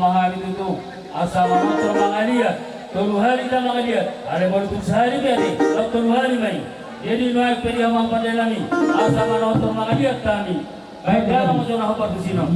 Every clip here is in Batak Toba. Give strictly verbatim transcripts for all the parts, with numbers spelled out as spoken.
Hami tutu, asa manortor mangaliat, tolu hali ta mangaliat, alai molo tung sahali pe ate, tolu hali ma i. Jadi nuaeng pe di hamu amang pande nami, asa manortor mangaliat hami. Baen damang ma jolo na hombar tusi on.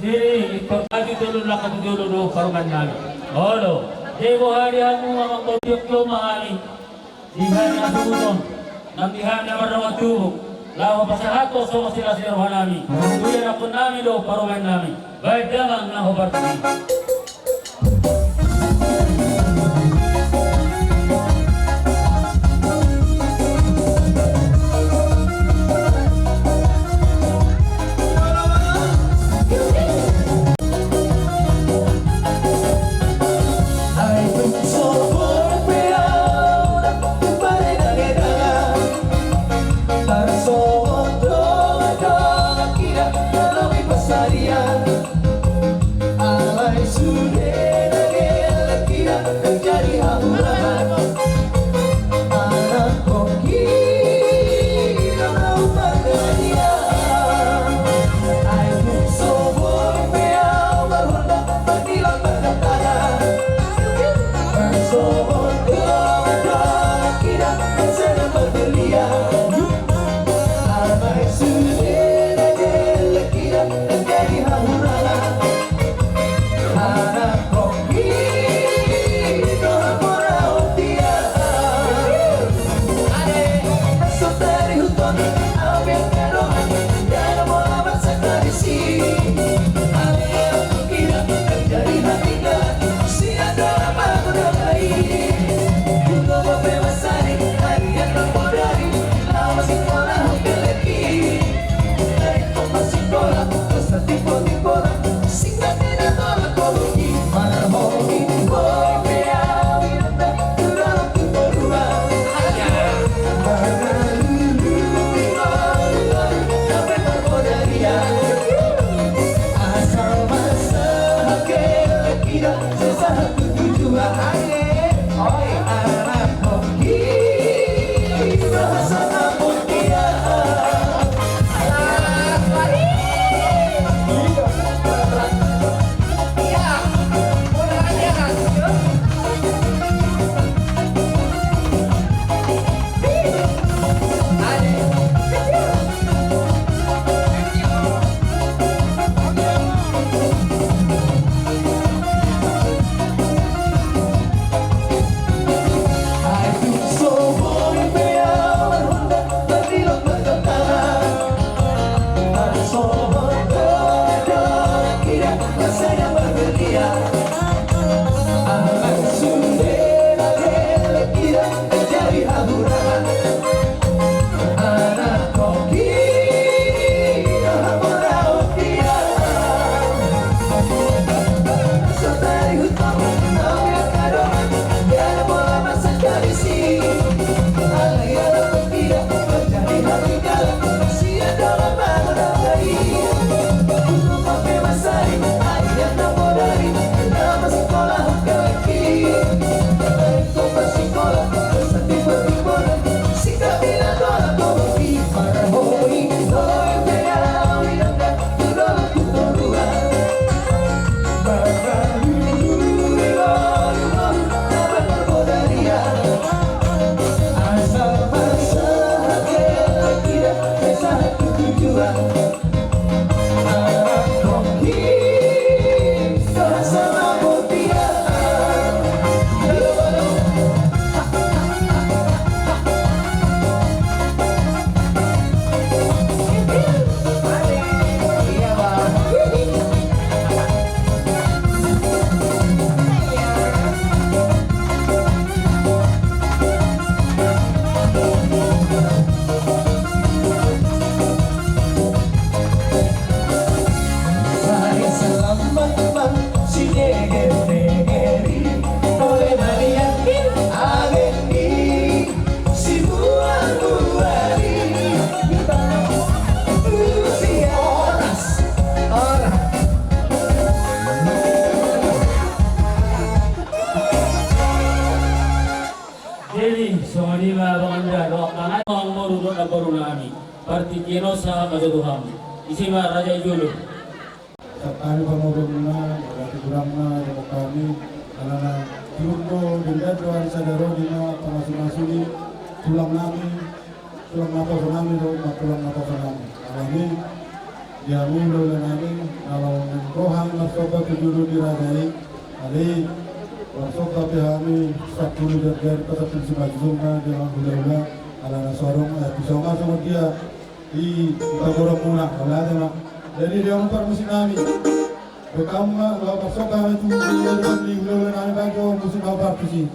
Jadi, ingkon maju tolu langkah tu jolo do parumaen nami. Olo, jadi boha di hamu amang boru, tio ma hami. Di hami na suhuton, nang di hami na mardongan tubu, laho pasahathon songon silehon ni roha nami tu ianakkon nami dohot parumaen nami. Baen damang na hombar tusi. Alai sude na gelek hita, na jadi hahurangan. Anak kongki na mau margalian. Ai tung so boi pe au marhonda, mardilam mardatangan. Marsohot dongan-dongan hita, marsadar margalian. Alai sude na gelek hita, na jadi hahurangan. Partingkian on sahat ma jo tu hamu. Ise ma raja i jolo. Sahali pamoruonna, mauliate godang ma dohonon hami, alana tiruk do denggan do ari sadari on, ima pamasu-masu ni tulang nami, tulang naposo nami do, ma tulang naposo nami. Alani, di hamu hulahula nami, na laho naeng ro hami marsomba tu julu ni raja i, alai marsomba pe hami sampulu jam jari pasampulu simanjujung ma di hamu hulahula, alana so adong, eh, bisa ma songon dia. I, i pagodang muna, mauliate ma. Jadi di hamu parmusik nami. Bekamma, laho marsomba hami tu, di hulahula nami baen jo musik na hombar tusi.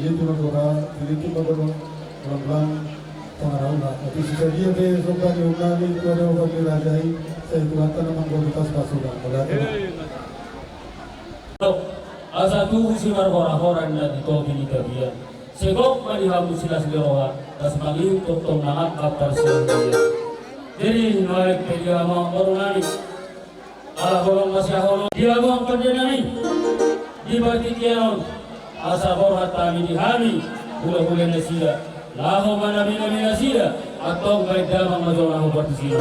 Jadi tu nagora, jadi tu nagora, ulang-ulang, pangarahutna. Tapi sisada pe somba ni ulang ni tu ada obat ni raja i, sai Tuhanta na manggolutas pasuda. Mauliate ma. Asa tubu si marhora-hora na di topi ni tapian. Sai gok ma di hamu silas ni roha, asa mangihut tongtong na angka parsiahian. Jadi nuaeng pe di hamu amang boru nami. Ala holong ma sian holong di hamu amang pande nami. Di partingkian on asa borhat hami di hami hulahula nasida. Laho manami-nami nasida. Antong baen damang ma jo na hombar tusi.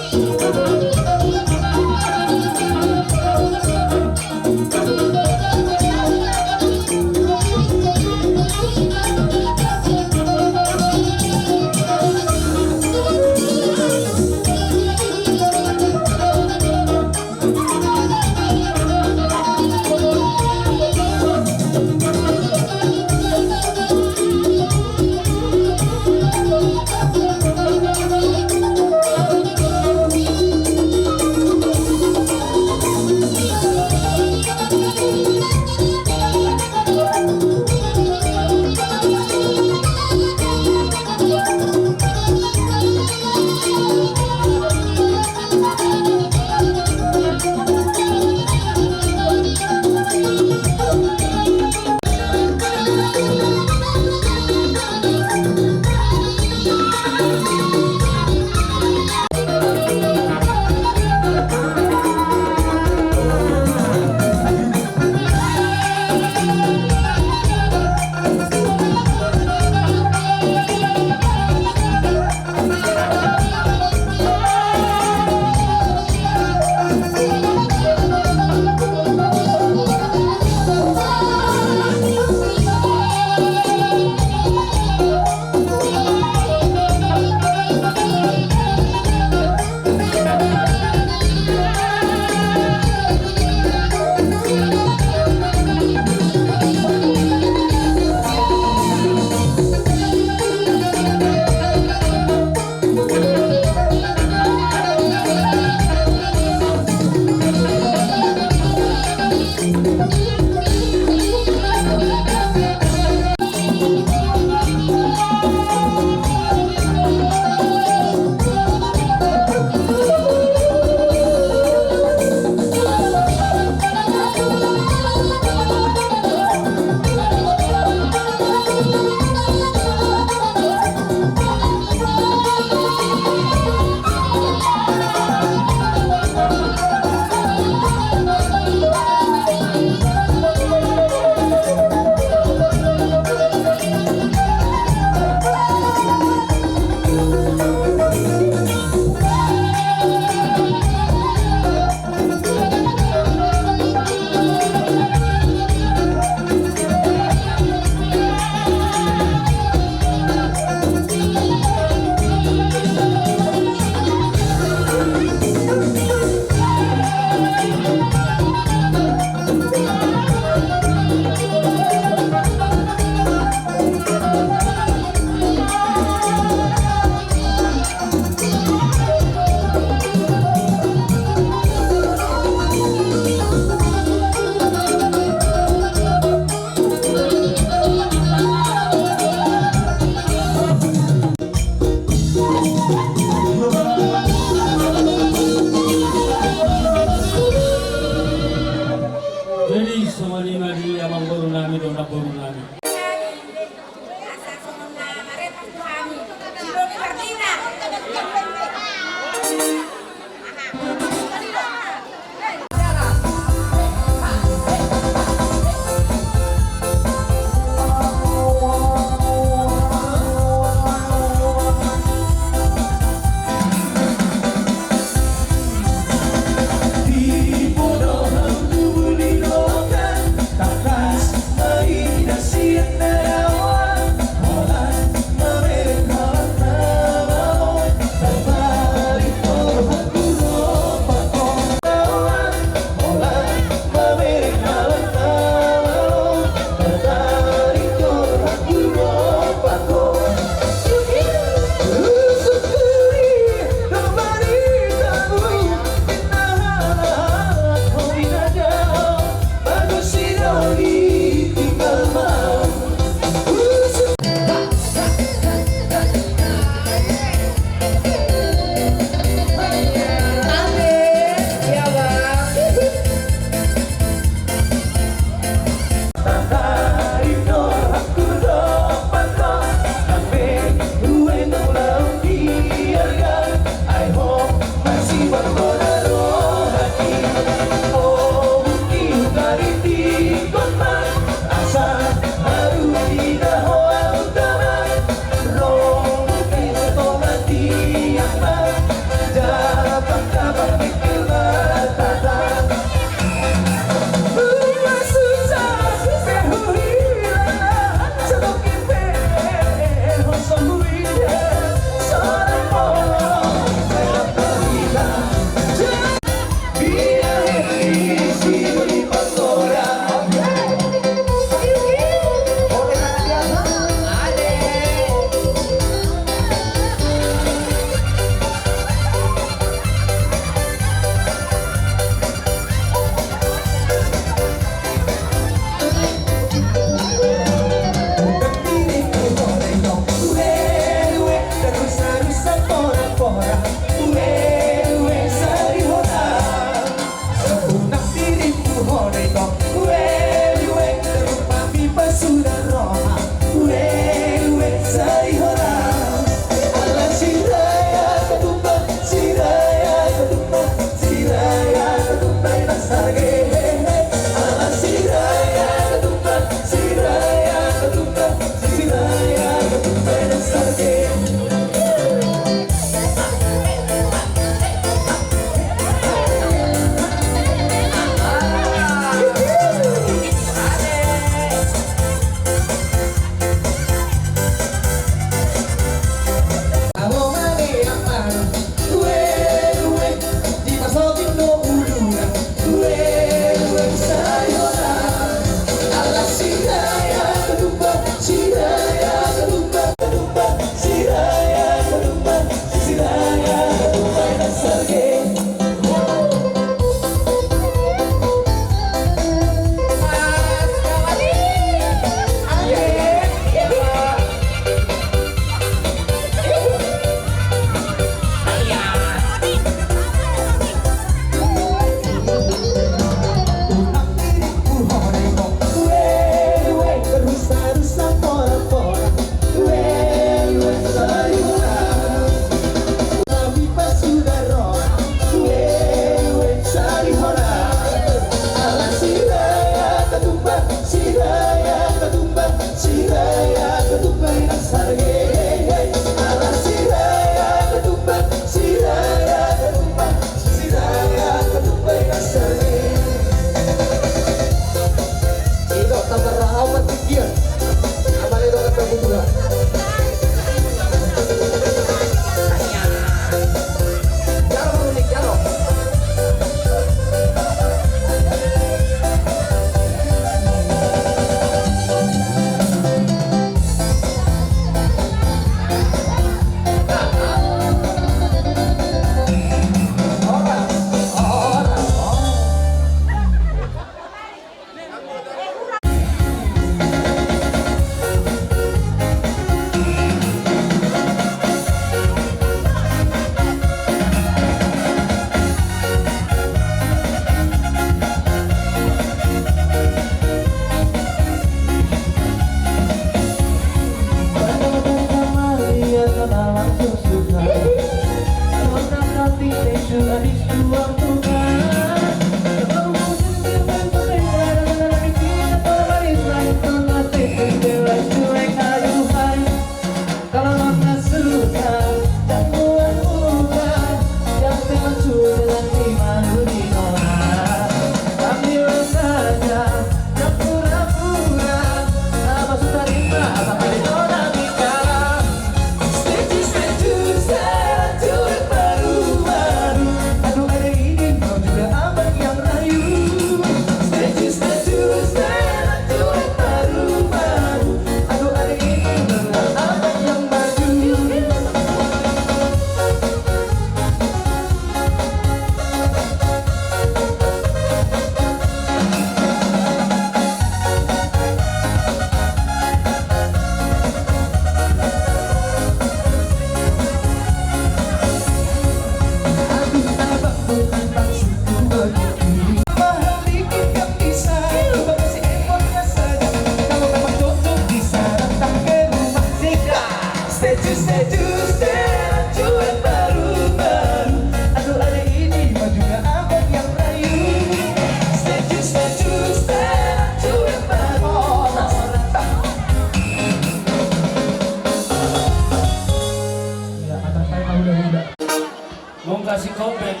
Mungkasi kopek,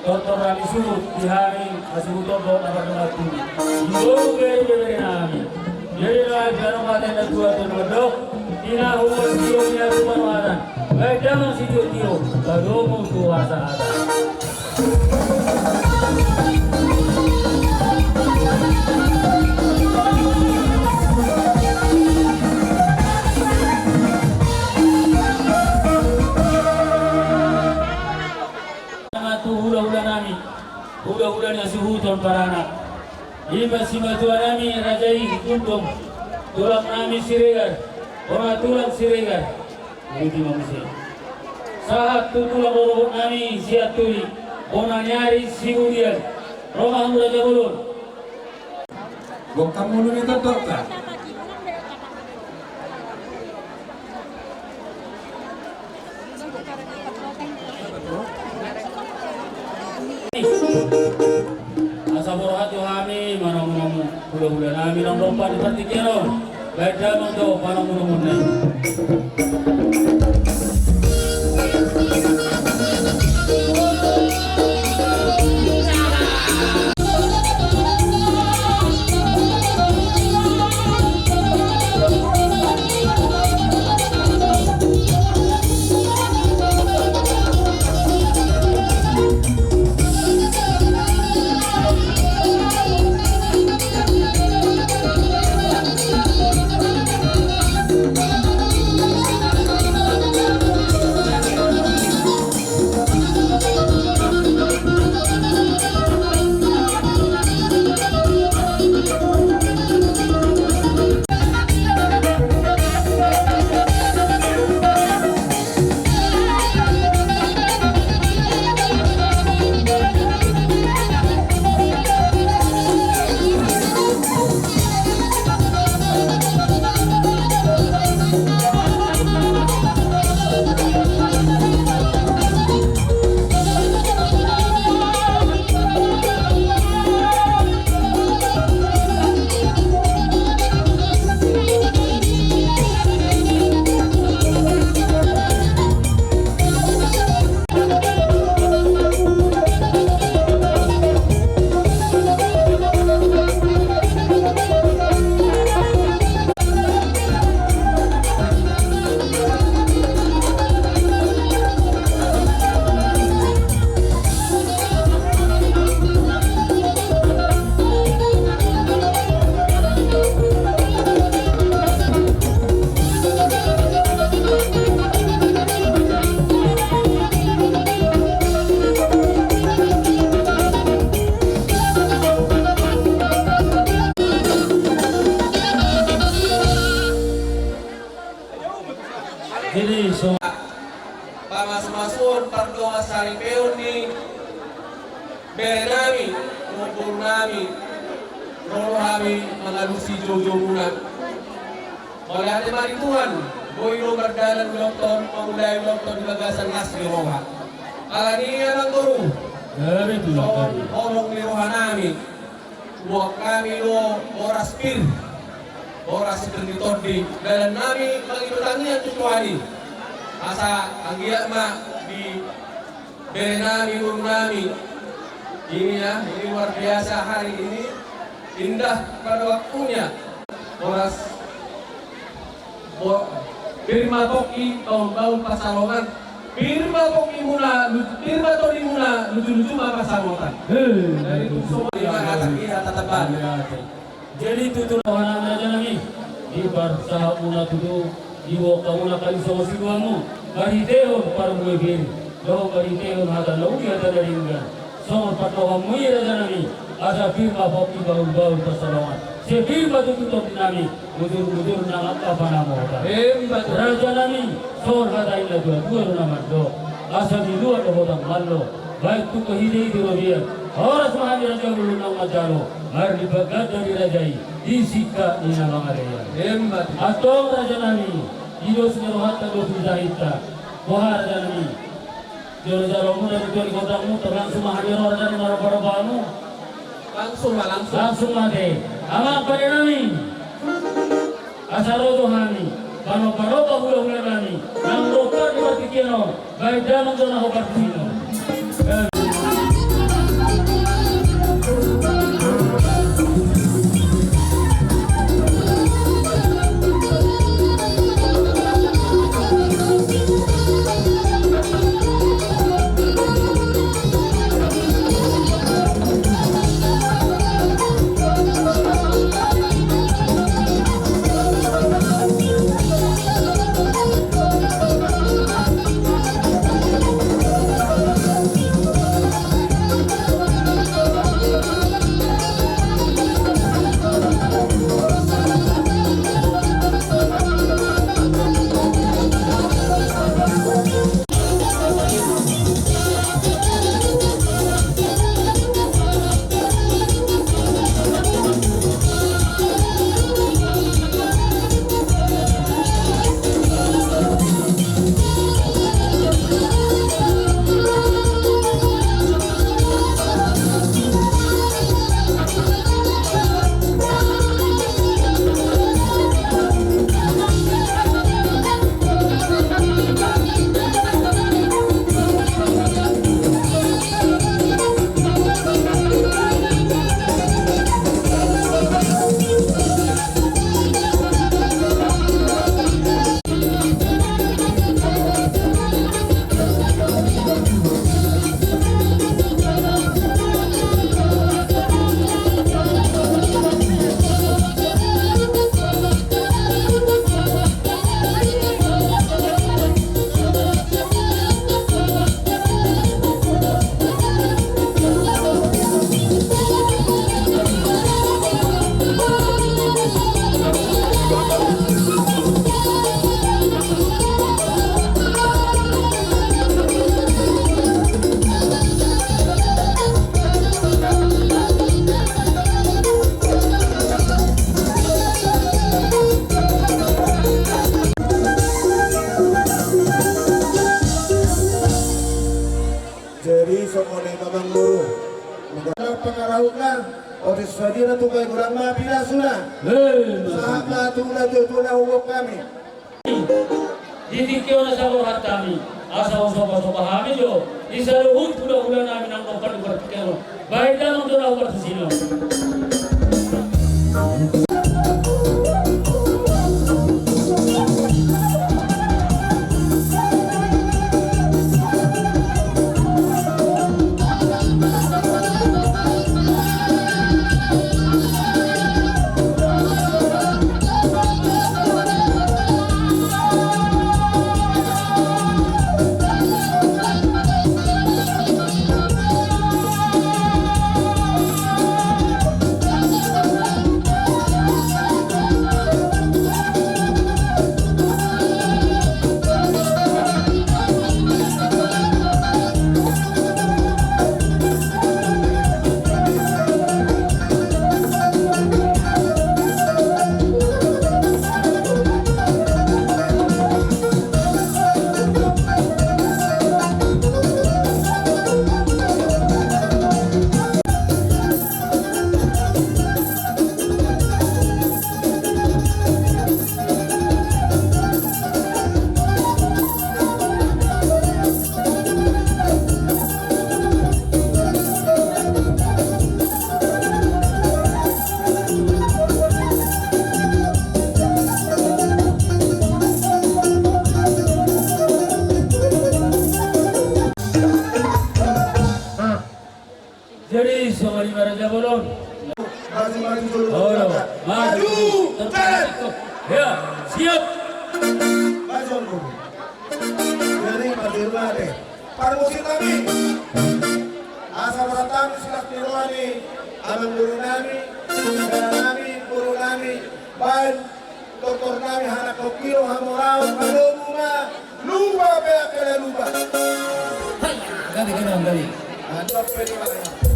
tortor hami suhut di hami, hasuhuton dohot na pardongan tu. Indo bere bere nami. Jadi na biar mata na tua tu mandok. Ina huan tio ina tu panuatan. Baik damang si tio tio. Badomu tu asa ada. Nama tu hula-hula nami, hula-hula ni hasuhuton paranak. Ima simatua nami raja i Gundong, tulang nami Siregar, bona tulang Siregar. Sahat tu tulang rorobot nami Sianturi, bona ni ari Sibudian. Ro ma hamu raja bolon. Bukan mulu ni tondok kan? Asa borhat jo hami manamu-namu hula-hula nami naung dompak di partingkian on. Baik damang jo panamu-namu nai. Jadi so. Pamasumasuon pardongansaripeon ni bere nami, boru nami, ro do hami mangalusi joujou muna. Mauliate ma di Tuhan. Boi do mardalan ulaonta on, mangulahon ulaonta on di bagasan las ni roha. Alani i amang boru, songon holong ni rohanami, huboan hami do boras pir, boras sipir ni tondi, dalannami mangido tangiang tu Tuhan i. Asa anggiat ma di berenami, borunami. Ini ya, ini luar biasa hari ini. Indah pada waktunya. Boras, bo-, pir ma pongki, bahulbahul pansalongan. Pir ma pongkimuna, lu-, pir ma tondimuna, lujuluju ma pansamotan. Hei, dari itu semua, terima kasih, ya, tatapan. Jadi tutu rohanami rajanami, di parsahatmuna tutu, diboan hamuna hami songon siluanmu, marhitehon parbue pir, dohot marhitehon hata na uli hata na denggan. Songon pandohanmu i rajanami, asa pir ma pongki bahulbahul pansalongan. Sai pir ma tutu tondinami, bujur-bujur nang angka panamota. Emma tutu. Rajanami, songon hata ni natuatua do na mandok, asa miluat do hotang mallo, baen tu hita i di robean. Horas ma hami raja ulu nang manjalo, marlipat ganda di raja i, di singkat ni na mangalean. Emma tutu. Antong rajanami, di dos ni rohanta do tu hita. Boha rajanami, jolo-jolomuna di gondangmu, langsung ma hami ro rajanami, marompa-rompa hamu. Langsung ma, langsung. Langsung ma ate. Amang pandenami. Asa ro do hami, marompa-rompa hula-hulanami, nang dompak di partingkian on, baen damang do na hombar tu sian on. Jadi songon i ma amang boru. Mangala pangarahutna, otik sadia na tupa i godang ma pilasuna. Hei, sahat ma tu na tuatua na huboan hami. Di tingki on asa borhat hami, asa husopa-sopa hami jo di saluhut hula-hulanami nang dompak di partingkian on. Baen damang do na hombar tu sian on. Songon i ma raja bolon. Maju, maju, maju. Maju. Maju. Jalan. Ya, siap. Maju, maju. Jadi, maju, maju. Parmusik nami. Asa martangi silas ni roha ni amangboru nami, dangka nami, boru nami, baen tortor nami, anak pongki do hamoraon, malobu ma, lupa pe angka na lupa. Hai, gabe, gabe, gabe. Mantap pe di mana.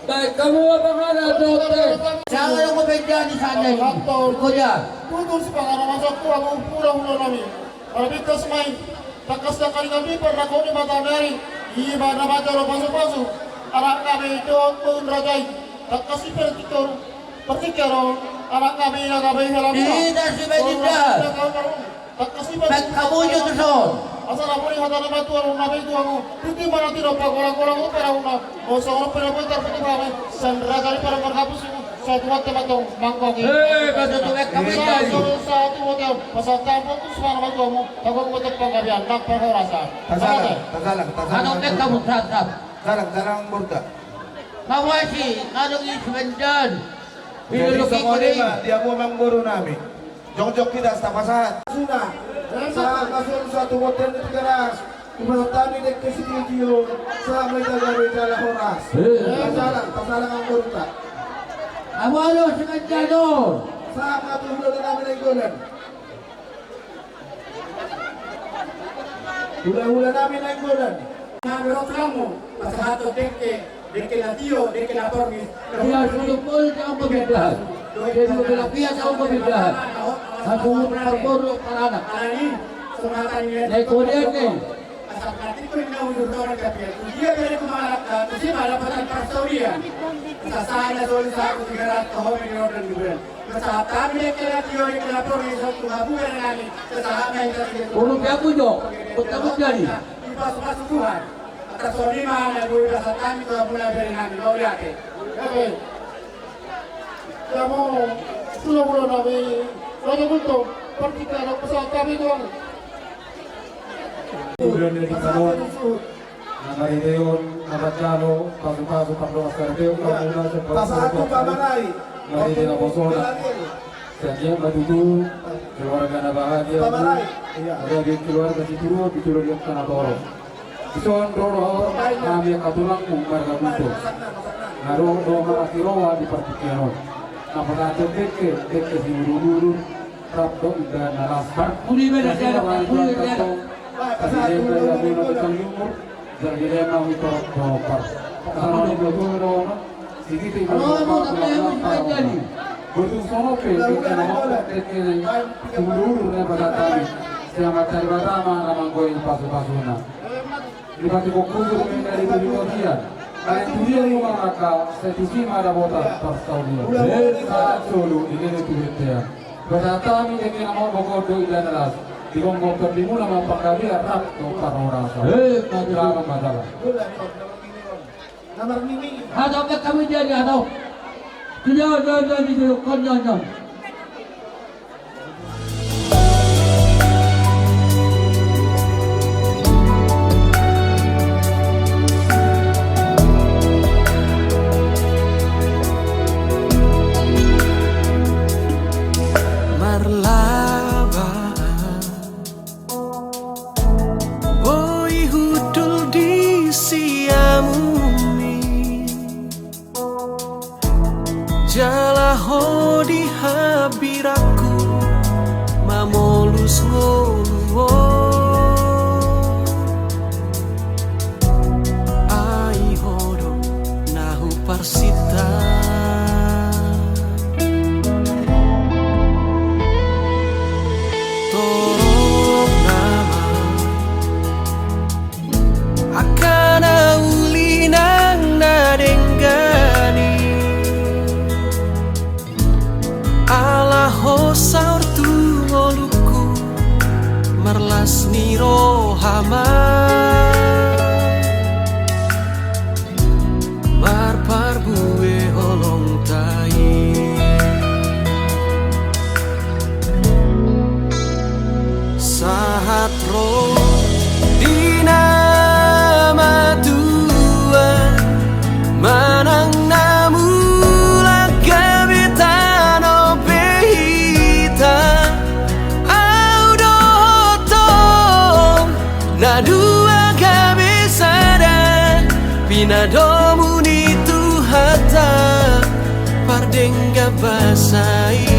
Baik, kamu apa kabar, dokter? Siapa yang mau beda di sana ini? Kau lihat. Tutu si panganon masuk tu aku pura-pura nami. Kalau beda semai, tangkas dakali nami pernah kau di mata nari. Iba nama jalo pasu-pasu. Anak nami itu pun rajai. Tangkas si pertitor. Pertikero. Anak nami na gabe halamu. Tidak si Bedinda. Pek hamu jo tu son. Asa na boni hata ni matua, na boi tuamu. Tuti mana tiro pagolang-golang tu perauna. Mosong ro perauna tarputu kami. Sandra kali pada marhapus. Satu mata matong mangkok. Eh, kata tu pek hamu tadi. Satu mata. Pasal tampon tu semana matuamu. Tagok mata panggabean. Nak perhorasan. Tasalang, tasalang, tasalang. Kata pek hamu, sat, sat. Salang, salang, Burta. Mawasi, ngadong i subendan. Jadi songon i ma di hamu amangboru nami. Jongjong hita tapasahat. Suna. Sahat ma sude tu bontean ni Tigaras. Dipasahat hami dengke sitio-tio. Sahat ma hita gabe jala horas. Eh. Tasalang, tasalang amangboru ta. Amu alo si Manjano. Sahat ma tu hulahula nami Nainggolan. Hulahula nami Nainggolan. Nami rotramu, pasahaton dengke, dengke na tio, dengke na pormis. Ia sulut molu daong papindahan. Jadi belah pia daong papindahan. Aku parboru paranak. Alani, sumatan ia. Naik kemudian nih. Asal katik pun nau duduk orang tapi. Dia dari kumalak, tu si malam pasal parsaulian. Sasana solu satu tiga ratus tahun di roda dua. Sahat hami dengke na tio, dengke na pormis tu hamu bere nami. Sahat ma hita. Ulu pe aku jo. Kota Bujani. Dipasu-pasu Tuhan. Atas songon i ma na boi pasahat hami tu hamu na bere nami. Mauliate. Oke. Ia mo, hulahula nami Raja Gultom. Partingkian pasahat hami tu hamu. Udah dari Salon. Marhite on, na manjalo pasupasu pardongansaripeon, na muna sian pasahat tu pamarai. Marhite naposona. Sian i ma tutu keluarga na bahagia. Pamarai. Iya. Ada di keluarga Siturun, di keluarga Tanah Toro. Dison ro roha hami angka tulangmu marga Buto. Na ro do marasi roha di partingkian on. Na pasahathon dengke, dengke siudurudur, rap dohot indahan na las. Parpudi beda, beda, parpudi beda. Parpudi beda, beda. Jadi dia mau itu, mau par. Kalau dia betul dong, sedikit itu mau par. Berarti sono pe, kita mau par, kita mau dulu, dulu, dulu, dulu. Selamat hari pertama, nama gue pasupasu na. Di pati kokusu, dari tadi kau dia. Dari tadi dia mau makan, saya tuh sih ada botak, pas tahu dia. Eh, saat solo, ini dia tuh dia. Berarti kami dengan mau bogodo indahan las. Di gomgom tondimuna ma panggabean rap dohot parhorasan. Eh, jala masalah. Atau ke kami jadi atau. Tidak, tidak, tidak, tidak, konyol, konyol. Marlaba. Boi hundul di siamun i, jala ho di hambirangku mamolus ngolu on. Ai ho do na huparsinta. Torop nama angka na uli nang na denggan i. Ala ho saur tu ngolungku marlas ni roha ma. Marparbue holongta i. Sahat ro di na matua manang na mulak gabe tano pe hita. Au dohot ho na dua gabe sada, pinadomu ni Tuhanta pardenggan basa i.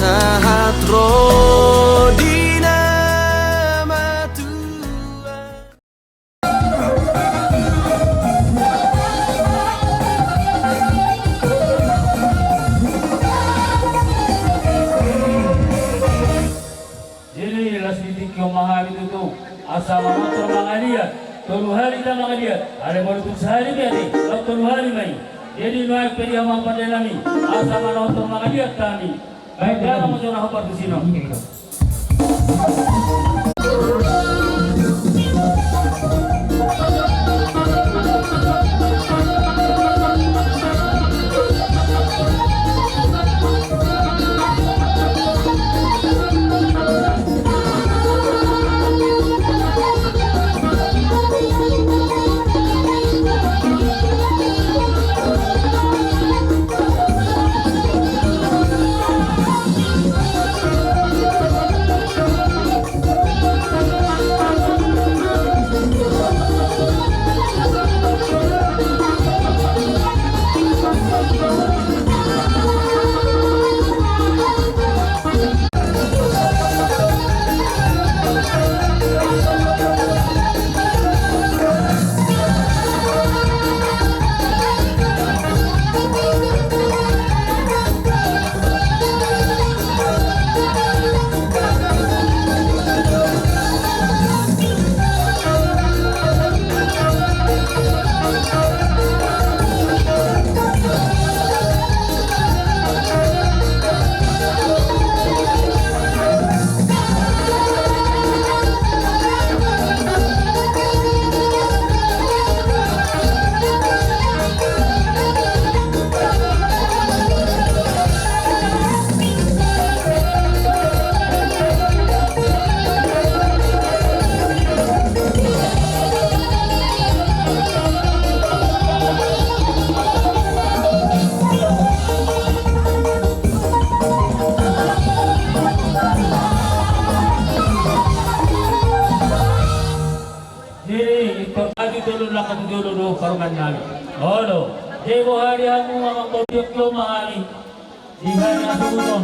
Sahat ro di na matua. Jadi las di tingki on ma hami tutu, asa manortor mangaliat, tolu hali hita mangaliat, alai molo tung sahali be ate, laos tolu hali ma i. Jadi nuaeng pe di hamu pande nami, asa manortor mangaliat hami. Baik, dia mau curah apa di sini? Jolo do parumaen nami. Olo, jadi boha di hamu amang boru, jolo ma hami di hami na suhuton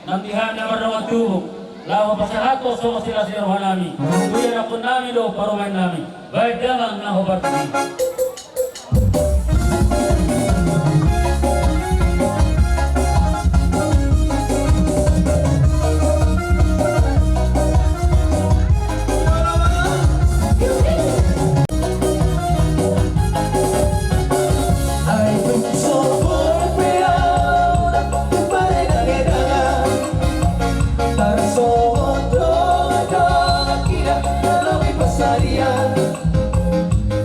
nang di hami na mardongan tubu, laho pasahathon songon silas ni roha nami tu ianakkon nami dohot parumaen nami. Baen damang na hombar tu i.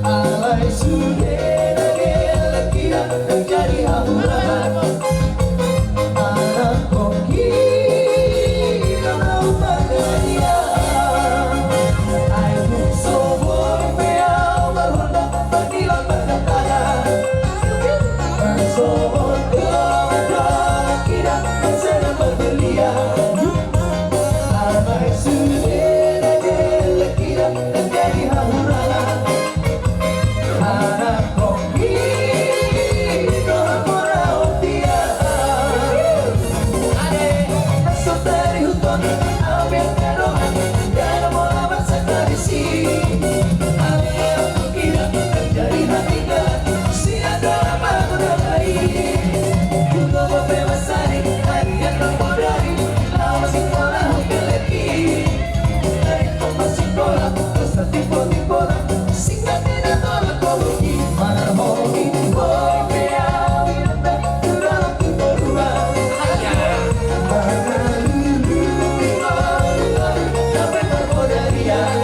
Alai sude na gelek hita, na jadi hahurangan. Anakkon hita na umbahen ia. Ai dung so boi pe au marhundang, mardilam mardatangan. Marsohot do, do hita, marsadar marbellian. Alai sude na gelek hita, na jadi hahurangan. Anakkon hita na mora otia. Ade, na so tarihuton, au be na dohot, ndada mora marsakarisi. Alai anakkon hita, na jadi hatinggalan sian dalan pagodang i. Dung gogo pe mansai, ari na podari, laho masingkola hon gelek i. Ai tong masingkola, dosa timbo-timbona, singkat ni na tolap komoki, marhoni boi pe au inanta, tu dalan tu toruan. Marlulu di ngolu-ngolu, na pe marmodarian.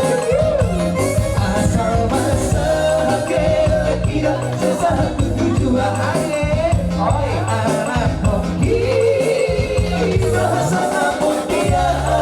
Asal marsahat gelek hita, sai sahat tu tujuan. Oi, anakkon hita, bahasa na mulia.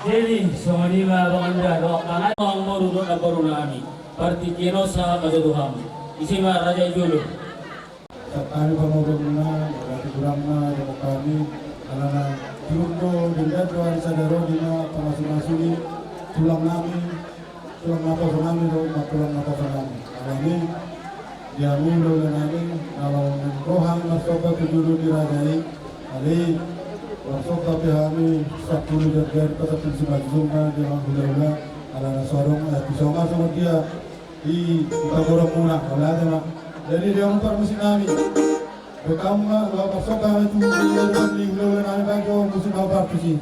Jadi songon i ma, Bang Indra, dohot amang boru dohot namboru nami, partingkian on sahat ma jo tu hamu. Ise ma raja i jolo. Sahali pamoruonna, berarti kurang ma dohot hami, alana turun do, denggan do ari sadari on, ima pamasu-masu ni tulang nami, tulang naposo nami do, ma tulang naposo nami. Alani Di hamu hulahula nami, na laho marsomba tu julu ni raja i, alai marsomba pe hami sampulu jam jam pasampulu simanjujung ma di hamu hulahula, ala na so adong, eh, tu songon dia i, di pamoruon muna, ala ate ma. Jadi di hamu parmusik nami, bekamma laho marsomba hami tu julu ni hulahula nami, baen jo musik na parmusik.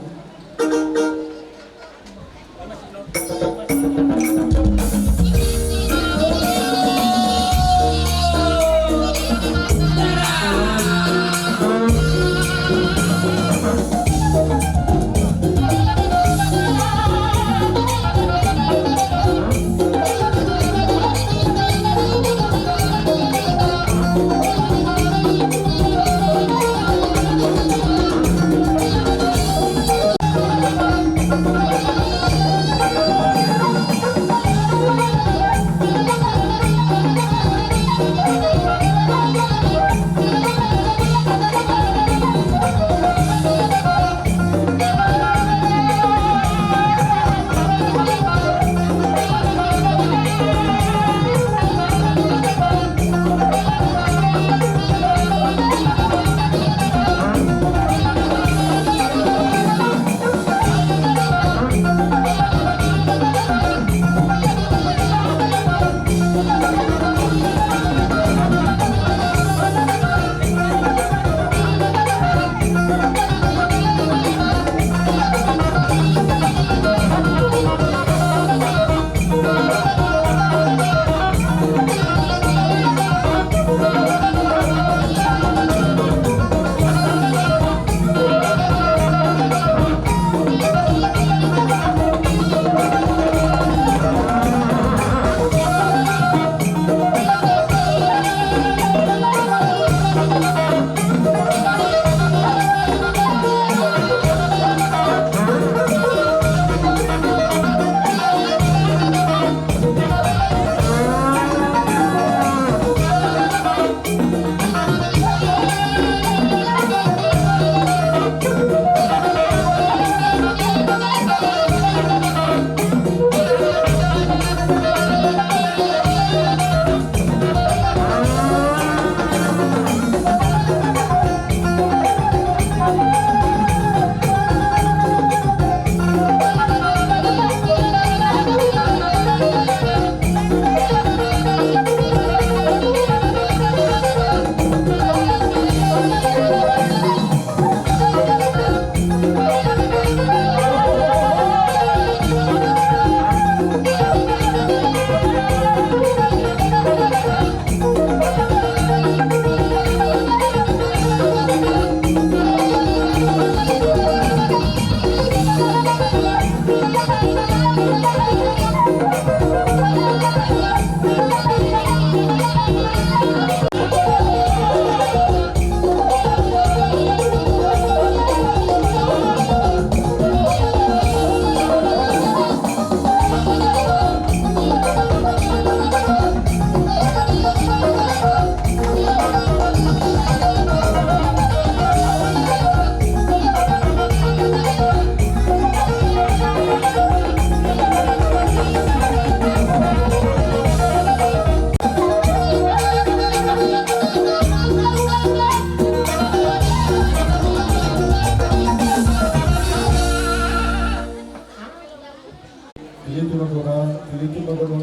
Jadi, tu mangkora, jadi, tu mangkora,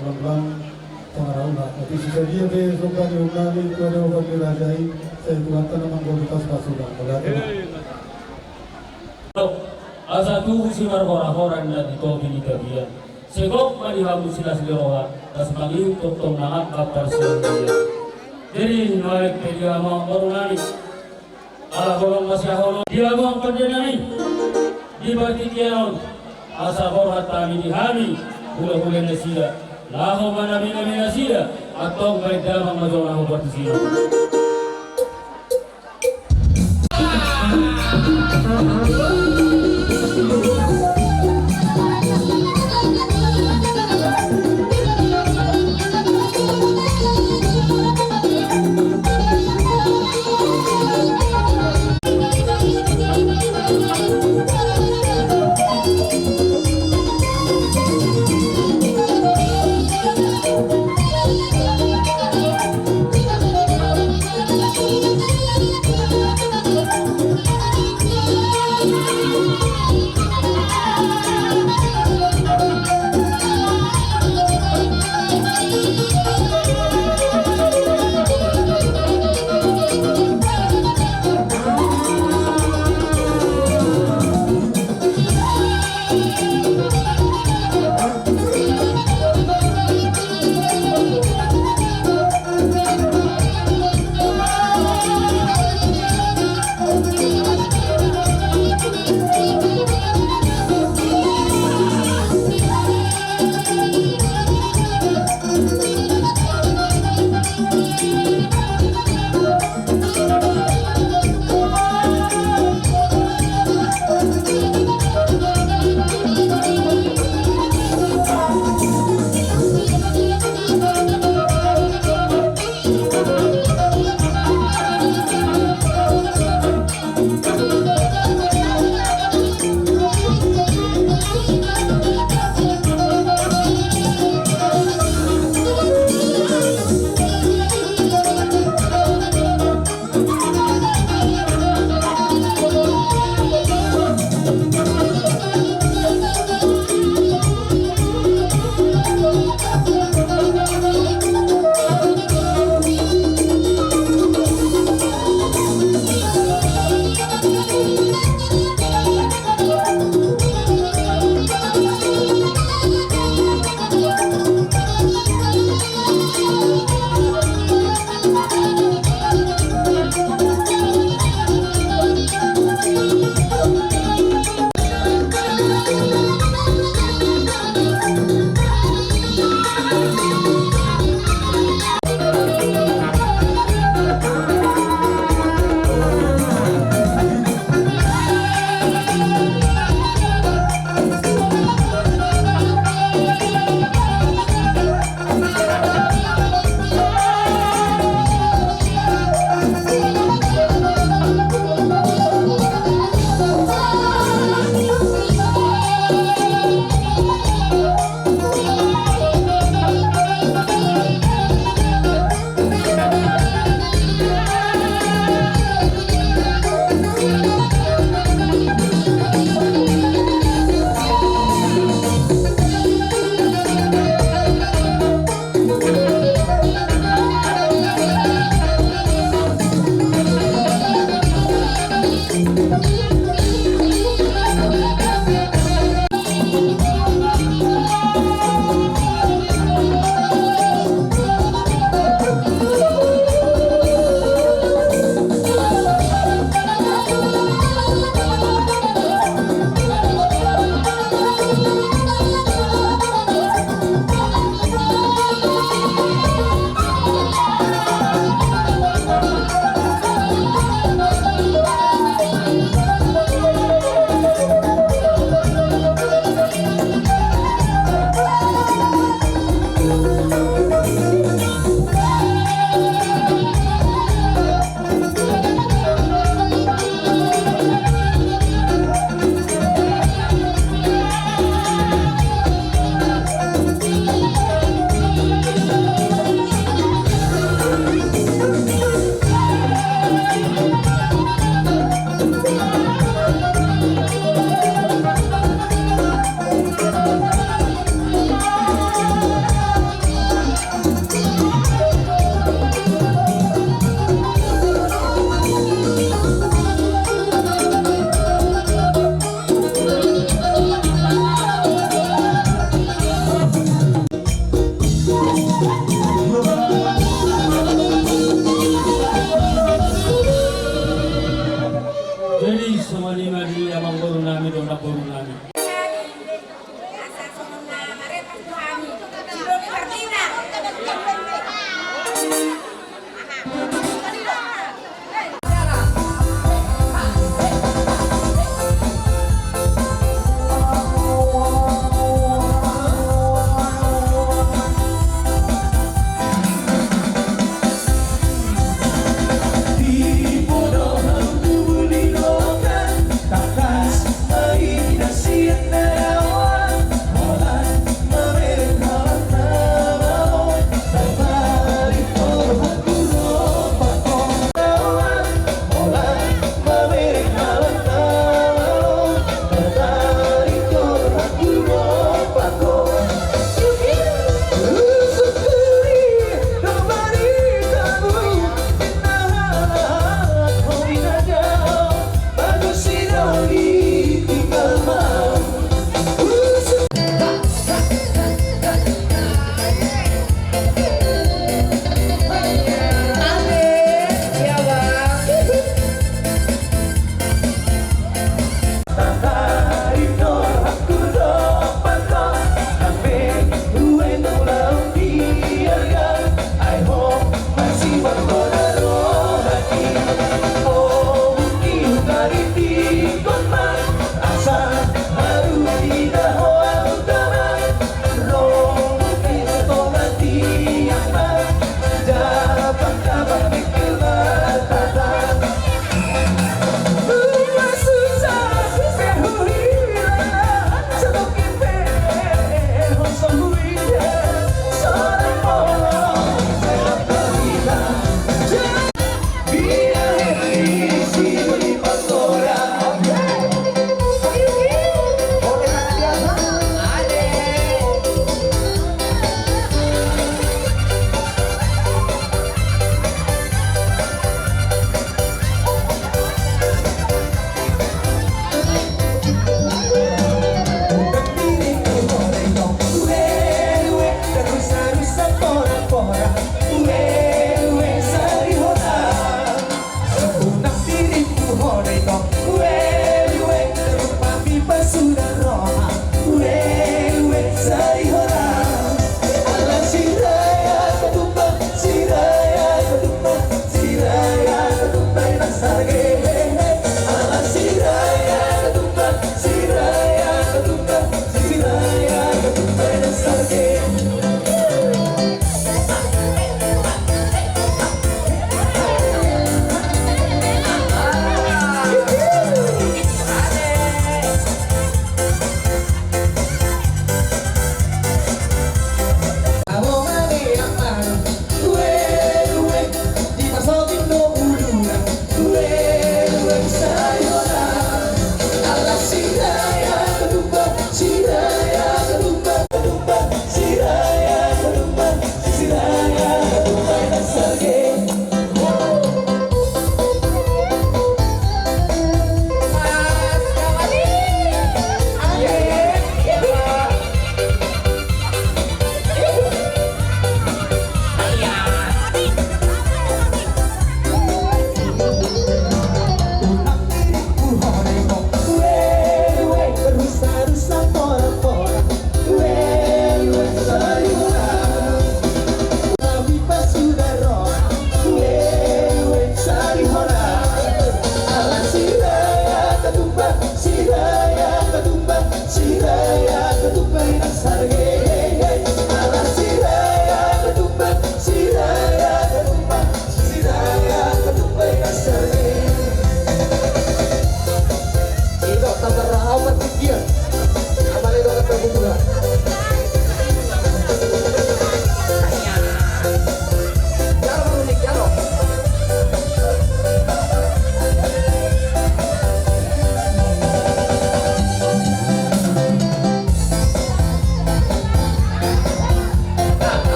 pelan-pelan, pengarahuna. Tapi sisa dia pe, sopan, ni umami, tu ada obat ni raja i, saya tuan tanah mangkora, tas pasukan. Melihat, ya. Asa tubu si marhora-hora na di topi ni tapian. Segok ma di hamu silas ni roha, tas mangihut tongtong na angka parsiamulian. Jadi, nuaeng pe di hamu, boru nami. Ala holong ma sian holong di hamu angka pande nami di partingkian on, asa borhat hami di hami hulahula nasida, laho manami-nami nasida, antong baen damang ma jo laho partingkian on.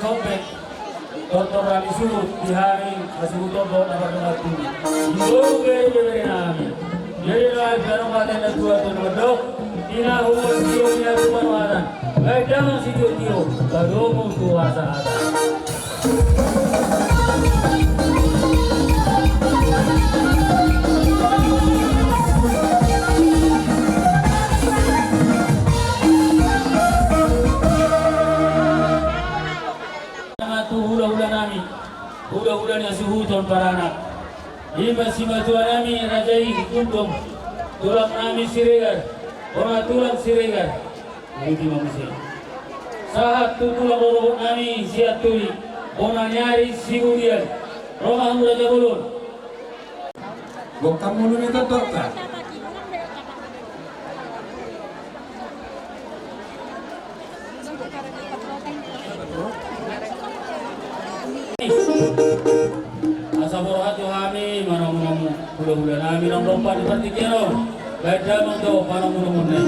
Sombek, tortor nami suhut di hami, hasuhuton dohot na mardongan tubu. Imbau bere bere nami. Jadi nai barang paten na tua tu na mandok, ina humon tio ina tu panuhatan. Baik damang si tio tio, badomu tu asa asa. Nama tu hula-hula nami, hula-hula ni hasuhuton paranak. Ima simatua nami Raja i Gundong, tulang nami Siregar, bona tulang Siregar. Sahat tu tulang rorobot nami Sianturi, bona ni ari Siburian. Ro ma hamu Raja Bolon. Bongkam mulu ni tondok ta. Asa borhat jo hami manomu-nomu hula-hula nami naung dompak di partingkian on. Baen damang jo panomu-nomu nai.